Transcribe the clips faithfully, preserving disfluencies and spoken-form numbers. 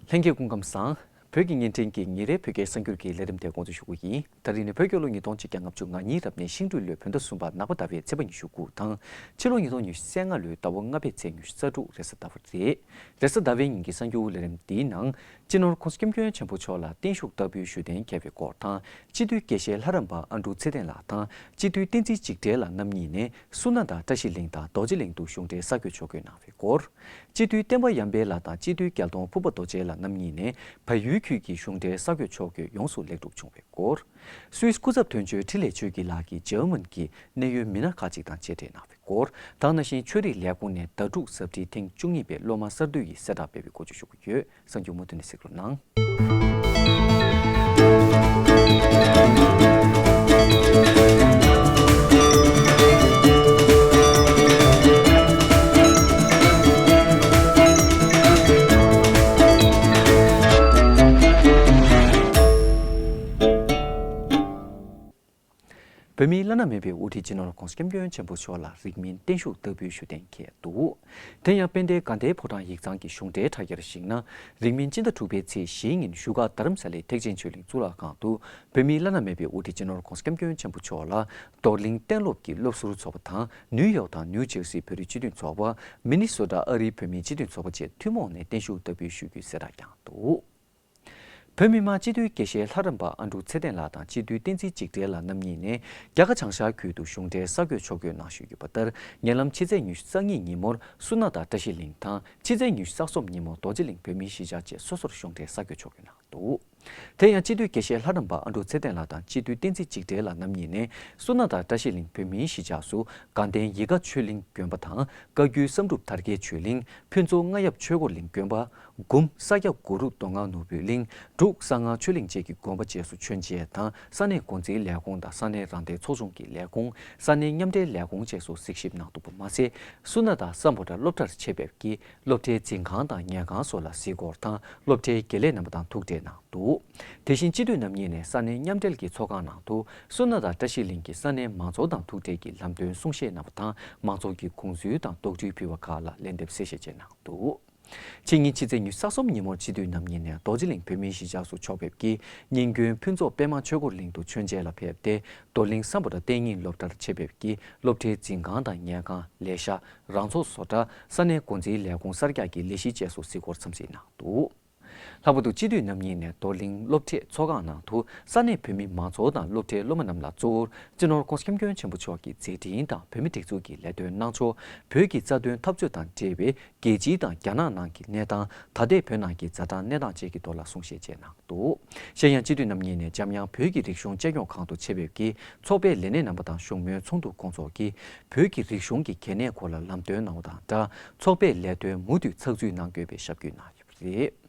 ལྷན་རྒྱས་སྐུ་ཁམས་བཟང་། བོད་ཀྱི་བརྙན་འཕྲིན་གྱི་ཉིན་རེའི་བོད་སྐད་གསར་འགྱུར་གྱི་ལས་རིམ་དེ་འགོ་འཛུགས་ཞུ་གི་ཡིན། ད་རིང་ནི་བོད་རྒྱལ་ལོ་ཉིས་སྟོང་ཆིག་བརྒྱ་ལྔ་བཅུ་ང་གཉིས་རབ་གནས་ཤིང་སྦྲུལ་ལོའི་བོད་ཟླ་གསུམ་པ་ནག་པ་ཟླ་བའི་ཚེས་པ་ཉི་ཤུ་དགུ་དང་། ཕྱི་ལོ་ཉིས་སྟོང་ཉི་ཤུ་རྩ་ལྔ་ལོའི་ཟླ་བ་ལྔ་པའི་ཚེས་ཉི་ཤུ་རྩ་དྲུག་རེས་གཟའ་ཟླ་བ་རེད། རེས་གཟའ་ཟླ་བའི་ཉིན་གྱི་གསར་འགྱུར་ལས་རིམ་འདིའི་ནང་། སྤྱི་ནོར་༸གོང་ས་༸སྐྱབས་མགོན་ཆེན་པོ་མཆོག་ལ་བརྟན་བཞུགས་བསྟར་འབུལ་ཞུ་གཏན་འཁེལ་བའི་སྐོར་དང་། སྤྱི་འཐུས་དགེ་བཤེས་ལྷ་རམས་པ་ཨ་འབྲུག་ཚེ་བརྟན་ལགས་དང་སྤྱི་འཐུས་བསྟན་འཛིན་འཇིགས་བྲལ་ལགས་རྣམ་གཉིས་ནས་སུ་ན་དང་བཀྲ་ཤིས་གླིང་དང་རྡོ་རྗེ་གླིང་དུ་གཞུང་འབྲེལ་གསར་འགོད་ཕྱོགས་སྐྱོད་གནང་བའི་སྐོར། སྤྱི་འཐུས་བསྟན་པ་ཡར་འཕེལ་ལགས་དང་སྤྱི་འཐུས་རྒྱལ་མཐོང་ཕུར་པ་རྡོ་རྗེ་ལགས་རྣམ་གཉིས་ནས་བལ་ཡུལ་ཁུལ་གྱི་གཞུང་འབྲེལ་གསར་འགོད་ཕྱོགས་སྐྱོད་ཡོངས་སུ་ལེགས་གྲུབ་བྱུང་བའི་སྐོར། སུད་སི་སྐུ་ཚབ་དོན་གཅོད་འཕྲིན་ལས་ཆོས་སྐྱིད་ལགས་ཀྱིས་འཇར་མན་གྱི་གནད་ཡོད་མི་སྣ་ཁག་ཅིག་དང་མཇལ་འཕྲད་གནང་བའི་སྐོར། དེ་ནང་བཞིན་ཆོས་རིག་ལས་ཁུངས་ནས་ཟླ་དྲུག་གཟའ་ཁྲིད་ཐེངས་བཅུ་གཉིས་པའི་སློབ་མ་གསར་གཏོད་ཀྱི་གསལ་བསྒྲགས་སྤེལ་བའི་སྐོར་བཅས་ཞུ་གི་ཡོད། གསར་འགྱུར་མུ་མཐུད་ནས་གཟིགས་རོགས་གནང་། བོད་མིའི་བླ་ན་མེད་པའི་དབུ་ཁྲིད་སྤྱི་ནོར་༸གོང་ས་༸སྐྱབས་མགོན་ཆེན་པོ་མཆོག་ལ་རིང་མིན་བརྟན་བཞུགས་བསྟར་འབུལ་ཞུ་གཏན་འཁེལ་འདུག་དེ་ཡང་དཔལ་ལྡན་དགའ་ལྡན་ཕོ་བྲང་ཡིག་ཚང་གི་གཞུང་འབྲེལ་དྲ་རྒྱར་གཞིགས་ན། རིང་མིན་སྤྱི་ཟླ་དྲུག་པའི་ཚེས་བཞིའི་ཉིན་བཞུགས་སྒར་རྡ་རམ་ས་ལའི་ཐེག་ཆེན་ཆོས་གླིང་གཙུག་ལག་ཁང་དུ། བོད་མིའི་བླ་ན་མེད་པའི་དབུ་ཁྲིད་སྤྱི་ནོར་༸གོང་ས་༸སྐྱབས་མགོན་ཆེན་པོ་མཆོག་ལ། རྡོར་གླིང་གཏན་སློབ་ཀྱི་སློབ་ཟུར་ཚོགས་པ་དང་ནིའུ་ཡོག་དང་ནིའུ་ཇར་སིའི་བོད་རིགས་སྤྱི་མཐུན་ཚོགས་པ། མི་ནི་སོ་ཊ་ཨ་རིའི་བོད་མིའི་སྤྱི་མཐུན་ཚོགས་པ་བཅས་ཐུན་མོང་ནས་བརྟན་བཞུགས་བསྟར་འབུལ་ཞུ་རྒྱུའི་གསལ་བསྒྲགས་བསྐྱངས་འདུག་བོད་མི་མང་སྤྱི་འཐུས་དགེ་བཤེས་ལྷ་རམས་པ་ཨ་འབྲུག་ཚེ་བརྟན་ལགས་དང་སྤྱི་འཐུས་བསྟན་འཛིན་འཇིགས་བྲལ་ལགས་རྣམ་གཉིས་ནས་རྒྱ་གར་བྱང་ཤར་ཁུལ་དུ་གཞུང་འབྲེལ་གསར་འགོད་ཕྱོགས་སྐྱོད་གནང་བཞིན་ཡོད་པ་ལྟར། ཉེ་ལམ་ཕྱི་ཚེས་ཉི་ཤུ་རྩ་གཉིས་ཉིན་མོར་སུ་ན་དང་བཀྲ་ཤིས་གླིང་དང་ཕྱི་ཚེས་ཉི་ཤུ་རྩ་གསུམ་ཉིན་མོར་རྡོ་རྗེ་གླིང་བོད་མིའི་གཞིས་ཆགས་བཅས་སོ་སོར་གཞུང་འབྲེལ་གསར་འགོད་ཕྱོགས་སྐྱོད་གནང་འདུག་དེ་ཡང་སྤྱི་འཐུས་དགེ་བཤེས་ལྷ་རམས་པ་ཨ་འབྲུག་ཚེ་བརྟན་ལགས་དང་སྤྱི་འཐུས་བསྟན་འཛིན་འཇིགས་བྲལ་ལགས་རྣམ་གཉིས་ནས་སུ་ན་དང་བཀྲ་ཤིས་གླིང་བོད་མིའི་གཞིས་ཆགས་སུ་དགའ་ལྡན་ཡིད་དགའ་ཆོས་གླིང་དགོན་པ་དང་བཀའ་བརྒྱུད་བསམ་གྲུབ་དར་རྒྱས་ཆོས་གླིང་། ཕུན་ཚོགས་རྔ་ཡབ་ཆོས་འཁོར་གླིང་དགོན་པ། འབུམ་ས་སྐྱ་གུ་རུ་མདོ་སྔགས་ནོར་བུའི་གླིང་། འབྲུག་གསང་སྔགས་ཆོས་གླིང་བཅས་ཀྱི་དགོན་པ་བཅས་སུ་མཆོད་མཇལ་དང་ས་གནས་འགོ་འཛིན་ལས་ཁུངས་དང་ས་གནས་རང་བདེན་ཚོགས་ཆུང་གི་ལས་ཁུངས། ས་གནས་མཉམ་འབྲེལ་ལས་ཁུངས་བཅས་སུ་གཟིགས་ཞིབ་གནང་འདུག་པ་མ་ཟད། སུ་ན་དང་སམ་བྷོ་ཊ་སློབ་གྲྭར་ཆེད་ཕེབས་ཀྱིས་སློབ་གྲྭའི་འཛིན་ཁང་དང་ཉལ་ཁང་སོགས་ལ་གཟིགས་སྐོར་དང་སློབ་གྲྭའི་དགེ་ལས་རྣམ་པ་དང་ཐུག་འཕྲད་གནང་འདུག་དེ་བཞིན་སྤྱི་འཐུས་རྣམ་གཉིས་ནས་ས་གནས་མཉམ་འབྲེལ་གྱི་ཚོགས་ཁང་ནང་དུ་སུ་ན་དང་བཀྲ་ཤིས་གླིང་གི་ས་གནས་མང་ཚོགས་དང་ཐུག་འཕྲད་ཀྱིས་ལམ་སྟོན་གསུང་བཤད་གནང་བ་དང་མང་ཚོགས་ཀྱི་དགོངས་ཚུལ་དང་དོགས་འདྲི་ཕུལ་བ་ཁག་ལ་ལན་འདེབས་གསལ་བཤད་བཅས་གནང་འདུག་ཕྱི་ཉིན་ཕྱི་ཚེས་ཉི་ཤུ་རྩ་གསུམ་ཉིན་མོར་སྤྱི་འཐུས་རྣམ་གཉིས་ནས་རྡོ་རྗེ་གླིང་བོད་མིའི་གཞིས་ཆགས་སུ་ཕྱོགས་ཕེབས་ཀྱིས་རྙིང་དགོན་ཕུན་ཚོགས་པད་མ་ཆོས་འཁོར་གླིང་དུ་མཆོད་མཇལ་ལ་ཕེབས་ཏེ། རྡོར་གླིང་སམ་བྷོ་ཊ་གཏན་ཉིན་སློབ་གྲྭར་ཆེད་ཕེབས་ཀྱིས་སློབ་གྲྭའི་འཛིན་ཁང་དང་ཉལ་ཁང་། ལས་ཤག་རང་ཚོགས་བཟོ་གྲྭ། ས་གནས་འགོ་འཛིན་ལས་ཁུངས་གསར་རྒྱག་གི་ལས་གཞི་བཅས་སུ་གཟིགས་སྐོར་འཚམས་གཟིགས་གནང་འདུག་ལྷག་པར་དུ་སྤྱི་འཐུས་རྣམ་གཉིས་ནས་རྡོར་གླིང་སློབ་གྲྭའི་ཚོགས་ཁང་ནང་དུ་ས་གནས་བོད་མི་མང་ཚོགས་དང་སློབ་གྲྭའི་སློབ་མ་རྣམས་ལ་གཙོ་བོར་སྤྱི་ནོར་༸གོང་ས་༸སྐྱབས་མགོན་ཆེན་པོ་མཆོག་གི་མཛད་འཕྲིན་དང་བོད་མི་སྒྲིག་འཛུགས་ཀྱི་ལས་དོན་གནང་ཕྱོགས། བོད་ཀྱི་རྩ་དོན་འཐབ་རྩོད་དང་འབྲེལ་བའི་རྒྱལ་སྤྱི་དང་རྒྱ་ནག་ནང་གི་གནས་སྟངས། ད་ལྟའི་བོད་ནང་གི་ཛ་དྲག་གནས་སྟངས་བཅས་ཀྱི་ཐོག་ལ་གསུང་བཤད་བཅས་གནང་འདུག་གཞན་ཡང་སྤྱི་འཐུས་རྣམ་གཉིས་ནས་འཇམ་དབྱངས་བོད་ཀྱི་རིག་གཞུང་གཅེས་སྐྱོང་ཁང་དུ་ཆེད་ཕེབས་ཀྱིས་ཚོགས་པའི་ལས་སྣེ་རྣམ་པ་དང་བཞུགས་མོལ་ཚོགས་འདུ་སྐོང་ཚོགས་ཀྱིས་བོད་ཀྱི་རིག་གཞུང་གི་གལ་གནད་སྐོར་ལ་ལམ་སྟོན་གནང་བ་དང་སྦྲགས་ཚོགས་པའི་ལས་དོན་མུ་མཐུད་ཚགས་ཚུད་གནང་དགོས་པའི་ཞབས་སྐུལ་གནང་ཡོད་པ་རེད།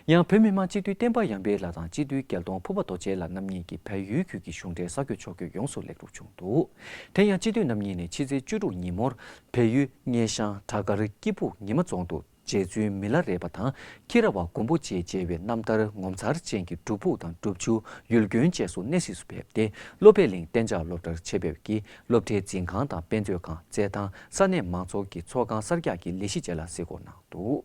ཡང་བོད་མི་མང་སྤྱི་འཐུས་བསྟན་པ་ཡར་འཕེལ་ལགས་དང་སྤྱི་འཐུས་རྒྱལ་མཐོང་ཕུར་པ་རྡོ་རྗེ་ལགས་རྣམ་གཉིས་ཀྱིས་བལ་ཡུལ་ཁུལ་གྱི་གཞུང་འབྲེལ་གསར་འགོད་ཕྱོགས་སྐྱོད་ཡོངས་སུ་ལེགས་གྲུབ་བྱུང་འདུག་དེ་ཡང་སྤྱི་འཐུས་རྣམ་གཉིས་ནས་ཕྱི་ཚེས་བཅུ་དྲུག་ཉིན་མོར་བལ་ཡུལ་སྔས་ཤང་བྲག་དཀར་སྐྱིད་སྦུག་ཉི་མ་རྫོང་དུ་རྗེ་བཙུན་མི་ལ་རས་པ་དང་ཁྱི་ར་བ་མགོན་པོ་བཅས་མཇལ་བའི་རྣམ་ཐར་ངོ་མཚར་ཅན་གྱི་སྒྲུབ་ཕུག་དང་སྒྲུབ་ཆུ་ཡུལ་དགོན་བཅས་སུ་གནས་གཟིགས་སུ་ཕེབས་ཏེ། བློ་འཕེལ་གླིང་གཏན་འཇགས་སློབ་གྲྭར་ཆེད་ཕེབས་ཀྱིས་སློབ་གྲྭའི་འཛིན་ཁང་དང་དཔེ་མཛོད་ཁང་། རྩེད་ཐང་། ས་གནས་མང་ཚོགས་ཀྱི་ཚོགས་ཁང་གསར་རྒྱག་གི་ལས་གཞི་བཅས་ལ་གཟིགས་སྐོར་གནང་འདུག་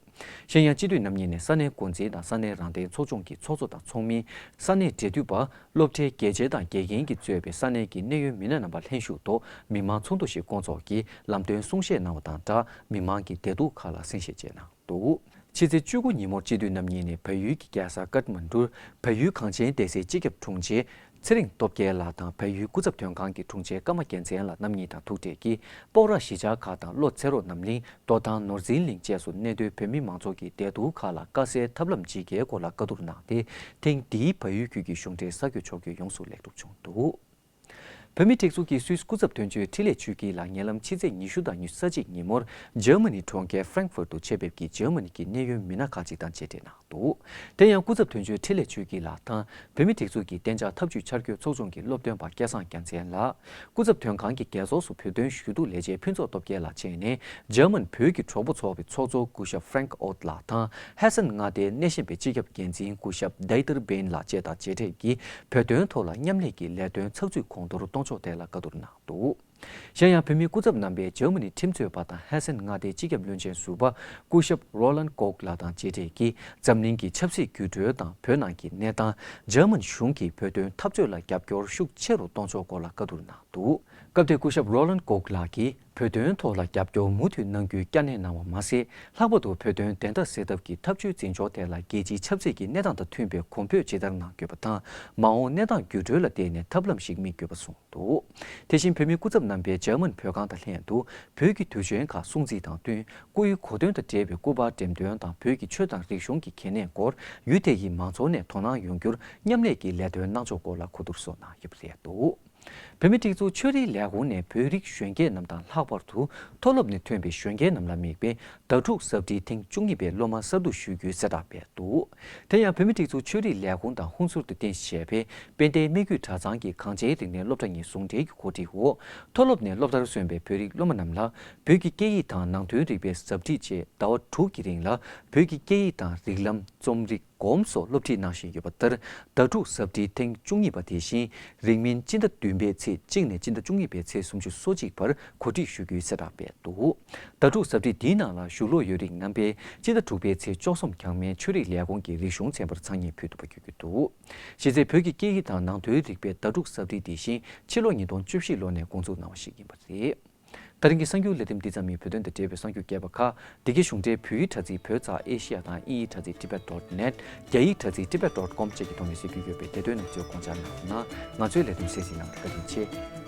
གཞན་ཡང་སྤྱི་འཐུས་རྣམ་གཉིས་ནས་ས་གནས་འགོ་འཛིན་དང་ས་གནས་རང་བདེན་ཚོགས་ཆུང་གི་ཚོགས་གཙོ་དང་ཚོགས་མི། ས་གནས་འབྲེལ་མཐུད་པ། སློབ་གྲྭའི་དགེ་ཆེ་དང་དགེ་རྒན་གྱིས་གཙོས་པའི་ས་གནས་ཀྱི་གནད་ཡོད་མི་སྣ་རྣམ་པ་ལྷན་ཞུགས་ཐོག་མི་མང་ཚོགས་འདུ་ཞིག་བསྐོང་ཚོགས་ཀྱིས་ལམ་སྟོན་གསུང་བཤད་གནང་བ་དང་སྦྲགས་མི་མང་གི་བདེ་སྡུག་ཁག་ལ་གསན་བཞེས་བཅས་གནང་འདུག་ཕྱི་ཚེས་བཅུ་དགུ་ཉིན་མོར་སྤྱི་འཐུས་རྣམ་གཉིས་ནས་བལ་ཡུལ་གྱི་རྒྱལ་ས་ཀཏ་མན་ཌུར་བལ་ཡུལ་གངས་ཅན་བདེ་སྲིད་སྤྱི་ཁྱབ་དྲུང་ཆེ་ཚེ་རིང་སྟོབས་རྒྱལ་ལགས་དང་བལ་ཡུལ་སྐུ་ཚབ་དོན་ཁང་གི་དྲུང་ཆེ་ཀརྨ་རྒྱལ་མཚན་ལགས་རྣམ་གཉིས་དང་ཐུག་འཕྲད་ཀྱིས་སྤོག་ར་གཞིས་ཆགས་ཁག་དང་བློ་ཚེ་རོགས་རྣམ་གླིང་། རྡོ་ཐང་ནོར་འཛིན་གླིང་བཅས་སུ་གནས་སྡོད་བོད་མི་མང་ཚོགས་ཀྱི་བདེ་སྡུག་ཁག་ལ་དཀའ་སེལ་ཐབས་ལམ་ཇི་དགེའི་སྐོར་ལ་བཀའ་བསྡུར་གནང་སྟེ། ཐེངས་འདིའི་བལ་ཡུལ་ཁུལ་གྱི་གཞུང་འབྲེལ་གསར་འགོད་ཕྱོགས་སྐྱོད་ཡོངས་སུ་ལེགས་གྲུབ་བྱུང་འདུག་བོད་མིའི་སྒྲིག་འཛུགས་ཀྱི་སུད་སི་སྐུ་ཚབ་དོན་གཅོད་འཕྲིན་ལས་ཆོས་སྐྱིད་ལགས་ཉེ་ལམ་ཕྱི་ཚེས་ཉི་ཤུ་དང་ཉི་ཤུ་རྩ་གཅིག་ཉིན་མོར་འཇར་མ་ནི་གྲོང་ཁྱེར་ཧྥ་རེང་ཧྥུར་དུ་ཆེད་ཕེབས་ཀྱིས་འཇར་མ་ནི་གི་གནད་ཡོད་མི་སྣ་ཁག་ཅིག་དང་མཇལ་འཕྲད་གནང་འདུག་དེ་ཡང་སྐུ་ཚབ་དོན་གཅོད་འཕྲིན་ལས་ཆོས་སྐྱིད་ལགས་དང་བོད་མིའི་སྒྲིག་འཛུགས་ཀྱི་གཏན་འཇགས་ཐབས་ཇུས་འཆར་འགོད་ཚོགས་ཆུང་གི་སློབ་སྟོན་པ་སྐལ་བཟང་རྒྱལ་མཚན་ལགས། སྐུ་ཚབ་དོན་ཁང་གི་རྒྱལ་ཚོགས་སུ་བོད་དོན་ཞུ་གཏུག་ལས་བྱེད་ཕུན་ཚོགས་སྟོབས་རྒྱལ་ལགས་བཅས་ནས་འཇར་མན་བོད་ཀྱི་གྲོགས་པོ་ཚོགས་པའི་ཚོགས་གཙོ་སྐུ་ཞབས་ཧྥ་རེང་ཨོད་ལགས་དང་། ཧེ་སན་མངའ་སྡེའི་སྣེ་ཤན་པའི་སྤྱི་ཁྱབ་འགན་འཛིན་སྐུ་ཞབས་ཌའི་ཏར་བེན་ལགས་བཅས་དང་མཇལ་འཕྲད་ཀྱིས་བོད་དོན་ཐོག་ལ་མཉམ་ལས་ཀྱི་ལས་དོན་ཚགས་ཚུད་གོང་མཐོར་གཏོང་ཕྱོགས་ཐད་ལ་བཀའ་བསྡུར་གནང་འདུག་གཞན་ཡང་བོད་མིའི་སྐུ་ཚབ་རྣམ་པས་འཇར་མ་ནི་ཁྲིམས་རྩོད་པ་དང་ཧེ་སན་མངའ་སྡེའི་སྤྱི་ཁྱབ་བློན་ཆེན་ཟུར་པ་སྐུ་ཞབས་Roland Koch ལགས་དང་མཇལ་འཕྲད་ཀྱིས་འཛམ་གླིང་གི་ཆབ་སྲིད་འགྱུར་འགྲོས་དང་བོད་ནང་གི་གནས་སྟངས། འཇར་མན་གཞུང་གིས་བོད་དོན་འཐབ་རྩོད་ལ་རྒྱབ་སྐྱོར་ཤུགས་ཆེ་རུ་གཏོང་ཕྱོགས་སྐོར་ལ་བཀའ་བསྡུར་གནང་འདུག་སྐབས་དེར་སྐུ་ཞབས་Roland Koch ལགས་ཀྱིས་བོད་དོན་ཐོག་ལ་རྒྱབ་སྐྱོར་མུ་མཐུད་གནང་རྒྱུའི་བསྐྱར་ནན་གནང་བ་མ་ཟད། ལྷག་པར་དུ་བོད་དོན་བདེན་མཐའ་གསལ་ཐབས་ཀྱི་ཐབས་བྱུས་འཛིན་ཕྱོགས་ཐད་ལ་རྒྱལ་སྤྱིའི་ཆབ་སྲིད་ཀྱི་གནས་སྟངས་དང་མཐུན་པའི་གོང་འབོད་ཇི་ལྟར་གནང་དགོས་པ་དང་། མ་འོངས་གནས་སྟངས་འགྱུར་འགྲོས་ལ་བལྟས་ནས་ཐབས་ལམ་ཞིག་དམིགས་དགོས་པ་གསུངས་འདུག་དེ་བཞིན་བོད་མིའི་སྐུ་ཚབ་རྣམ་པས་འཇར་མན་བོད་ཁང་དང་ལྷན་དུ་བོད་ཀྱི་དུས་ཆེན་ཁག་སྲུང་བརྩི་དང་བསྟུན། སྐུའི་གོ་སྟོན་དང་འབྲེལ་བའི་སྐུ་པར་འགྲེམས་སྟོན་དང་། བོད་ཀྱི་ཆོས་དང་རིག་གཞུང་གི་གལ་གནད་སྐོར་ཡུལ་དེ་ཡི་མང་ཚོགས་ནས་དོ་སྣང་ཡོང་རྒྱུར་མཉམ་ལས་ཀྱི་ལས་དོན་གནང་ཕྱོགས་སྐོར་ལ་གོ་བསྡུར་སོགས་གནང་ཡོད་པ་རེད་འདུག་བོད་མིའི་སྒྲིག་འཛུགས་ཆོས་རིག་ལས་ཁུངས་ནས་བོད་རིགས་གཞོན་སྐྱེས་རྣམས་དང་། ལྷག་པར་དུ་མཐོ་སློབ་ནས་ཐོན་པའི་གཞོན་སྐྱེས་རྣམས་ལ་དམིགས་པའི་ཟླ་དྲུག་གཟབ་སྒྲིལ་ཐེངས་བཅུ་གཉིས་པའི་སློབ་མ་གསར་འཛུགས་ཞུ་རྒྱུའི་གསལ་བསྒྲགས་སྤེལ་འདུག་དེ་ཡང་བོད་མིའི་སྒྲིག་འཛུགས་ཆོས་རིག་ལས་ཁུངས་དང་ཧུན་སུར་དུ་རྟེན་གཞི་བྱས་པའི་དཔལ་ལྡན་སྨད་རྒྱུད་གྲྭ་ཚང་གིས་གངས་ཅན་རིག་གནས་སློབ་གྲྭ་གཉིས་ཟུང་འབྲེལ་གྱི་གོ་སྒྲིག་འོག་མཐོ་སློབ་ནས་སློབ་མཐར་སོན་པའི་བོད་རིགས་སློབ་མ་རྣམས་ལ་བོད་ཀྱི་སྐད་ཡིག་དང་ནང་དོན་རིག་པའི་ཟབ་ཁྲིད་བཅས་ཟླ་བ་དྲུག་གི་རིང་ལ་བོད་ཀྱི་སྐད་ཡིག་དང་རིགས་ལམ། རྩོམ་རིག་སྒོམ་སོགས་སློབ་ཁྲིད་གནང་བཞིན་ཡོད་པ་ལྟར། ཟླ་དྲུག་གཟབ་སྒྲིལ་ཐེངས་བཅུ་གཉིས་པ་དེ་བཞིན་རིང་མིན་སྤྱི་ཟླ་བདུན་པའི་ཚེས་གཅིག་ནས་སྤྱི་ཟླ་བཅུ་གཉིས་པའི་ཚེས་སུམ་ཅུ་སོ་གཅིག་བར་གོ་སྒྲིག་ཞུ་རྒྱུའི་གསལ་བསྒྲགས་སྤེལ་འདུག་ཟླ་དྲུག་གཟབ་སྒྲིལ་འདིའི་ནང་ལ་ཞུ་ལོག་ཡོད་རིགས་རྣམ་པས་སྤྱི་ཟླ་དྲུག་པའི་ཚེས་བཅུ་གསུམ་འཁྱག་སྨན་ཆོས་རིག་ལས་ཁུངས་ཀྱི་རིག་གཞུང་ཚན་པར་འཚང་སྙན་ཕུལ་ཐུབ་པ་བརྒྱུད་རྒྱུ་འདུག་གཞི་རྩའི་བོད་ཀྱི་སྐད་ཡིག་དང་ནང་དོན་རིག་པའི་ཟླ་དྲུག་གཟབ་སྒྲིལ་འདི་བཞིན་ཕྱི་ལོ་ཉིས་སྟོང་བཅུ་བཞི་ལོ་ནས་འགོ་འཛུགས་གནང་བ་ཞིག་ཡིན་པ་རེད། ད་རིང་གི་གསར་འགྱུར་ལས་རིམ་འདི་ཙམ་ཡིན། བོད་དོན་དང་འབྲེལ་བའི་གསར་འགྱུར་རྒྱས་པ་ཁག་འདི་གའི་གཞུང་འབྲེལ་བོད་ཡིག་དྲ་ཚིགས་བོད་ཙ་ཨེ་ཤི་ཡ་དང་དབྱིན་ཡིག་དྲ་ཚིགས་tibet dot net། རྒྱ་ཡིག་དྲ་ཚིགས་tibet dot com་བཅས་ཀྱི་ཐོག་ནས་གསན་རྒྱུ་ཡོད་པས། དེ་དོན་རྣམས་ཚོས་དགོངས་འཇགས་གནང་རོགས་གནང་། ང་ཚོའི་ལས་རིམ་གསན་གཟིགས་གནང་བར་བཀའ་དྲིན་ཆེ།